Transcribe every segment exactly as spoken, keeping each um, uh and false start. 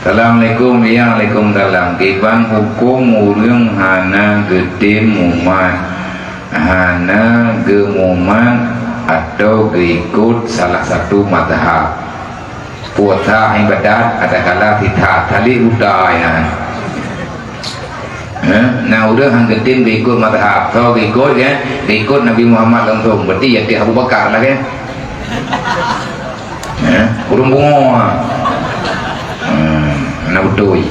Assalamualaikum, ya, waalaikumsalam. Kiban huköm ureuëng hana geutem mumat, hana geumumat atau geuikot salah satu mazhab? Puasa ibadat adakala sitha tali utai, ha. Eh, na ureuëng han geutem geuikot mazhab, soe geuikot, ya? Geuikot Nabi Muhammad langsung, berarti ya Abu Bakar lah, kan? Eh, ureuëng bungoe, ha. Hmm, na beutôi.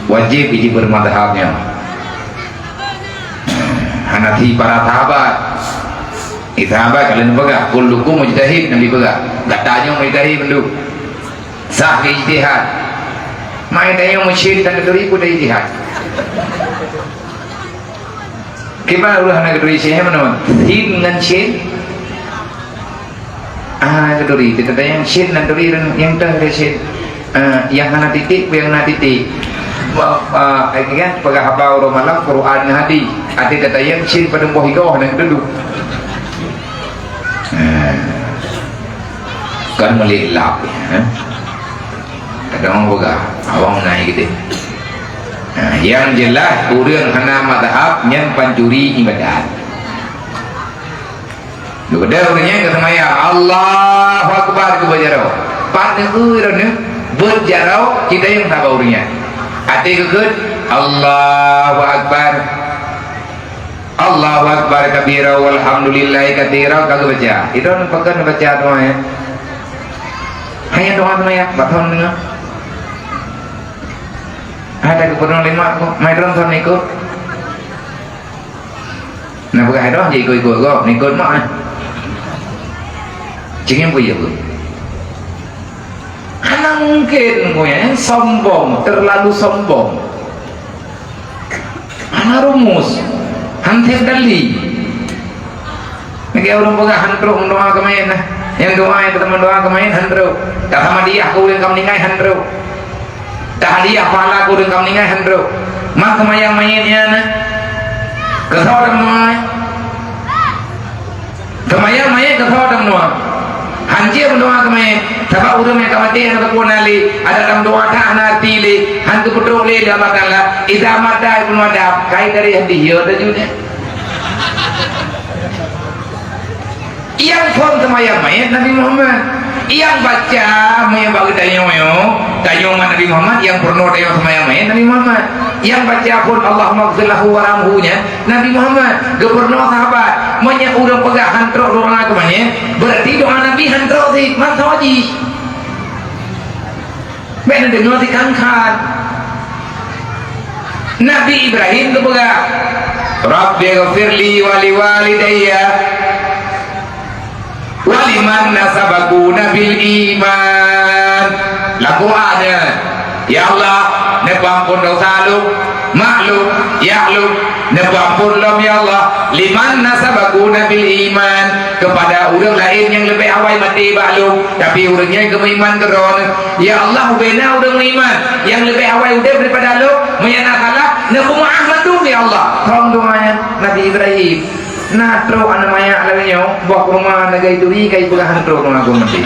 Wajéb jih bermazhab nyan. Hmm, hana si para sahabat. Di sahabat ka lheueh peugah, "Kullukum mujtahid," Nabi peugah. Gata nyoe mujtahid mandum. Sah keu ijtihad. Mai tanyoe meucit dan keuduri pun ijtihad. Kiban ureuëng hana keuduri cit, meunan? Sin ngon cit? Ah, hana keuduri. Teuka nyang cit nan keuduri, nyang teuh ada cit. Ah, nyang hana titik, nyang hana titik. Ba-, ah, kan, peugah haba uroe malam, Quran ngon hadis. Ada kata nyang cit padum boh igoe, hana keuduri. Ah. Kan meuliek lap, ya. Kadang orang peugah, awang naik gitu. Nah, yang jelas, ureuëng hana mazhab nyan pancuri ibadat. Geubeudôh ureuëng nyan geuseumayang, Allahu Akbar, geubeudôh jaroe. Pat neueu droeneuh, beuet jaroe, kita nyang saban ureuëng nyan. Até geukheun, Allahu Akbar. Allahu Akbar kabira walhamdulillahi katsira ka geubaca. Idong pakon baca doa, ya. Hanya doa tu, ya, bak thon deungoe. Ada gubernur lima ko, mai droen thon ikot. Nah, peugah doa je ikot-ikot ko, ikot mak, eh. Cingin pun ya, Bu. Hana mungkin, ya, sombong, terlalu sombong. Hana rumus, han sép dali. Lagée ureuëng peugah han trok meudoa keu manyét, nah. Nyang doa nyang teuma doa keu manyét han trok. Tahamadiah keu ureuëng ka meuninggai han trok. Tahadiah pahala keu ureuëng ka meuninggai han trok. Mak seumayang manyét nyan, nah. Keu soe tameudoa? Seumayang manyét keu soe tameudoa? Hanjeuet meudoa keu manyét, sabab ureuëng nyang ka maté hana teupeue na lé, adak tameudoa that hana arti lé, han teupeutrok lé lé Allah Taala. Idza mata ibnu Adam, kai dari hadih yo teuju nyan. Nyang phon seumayang manyét Nabi Muhammad. Nyang baca manyét bak geutanyoe nyoe, tanyoe ngon Nabi Muhammad, nyang peurunoe tanyoe seumayang manyét Nabi Muhammad. Nyang baca phon Allahummaghfir lahu warhamhu nyan, Nabi Muhammad, geupurunoe sahabat, meunyoe ureuëng peugah han trok doa keu manyét, berarti doa Nabi han trok cit, mantong jih. Bék neudeungoe sikhan-khan. Nabi Ibrahim geupeugah, "Rabbighfirli wa liwalidayya." Waliman nasabakuna bil iman. Lagu A nyan, "Ya Allah, neupeuamphon dosa lôn, mak lôn, yah lôn, neupeuamphon lom, ya Allah, liman nasabakuna bil iman, kepada ureuëng laén nyang leubeh awai maté bak lôn, tapi ureuëng nyan geumeuiman keu Droeneuh. Ya Allah, ubena ureuëng meuiman nyang leubeh awai udeb daripada lôn, meunyo na salah, neupeumeu'ah mandum, ya Allah." Thon doa nyan Nabi Ibrahim. Na trok aneuk manyak lagée nyoe, boh peurumoh lagée duri ka ipeugah han trok ngon aku meuti.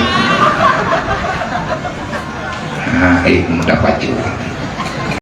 Ha, eh, mudah pacu.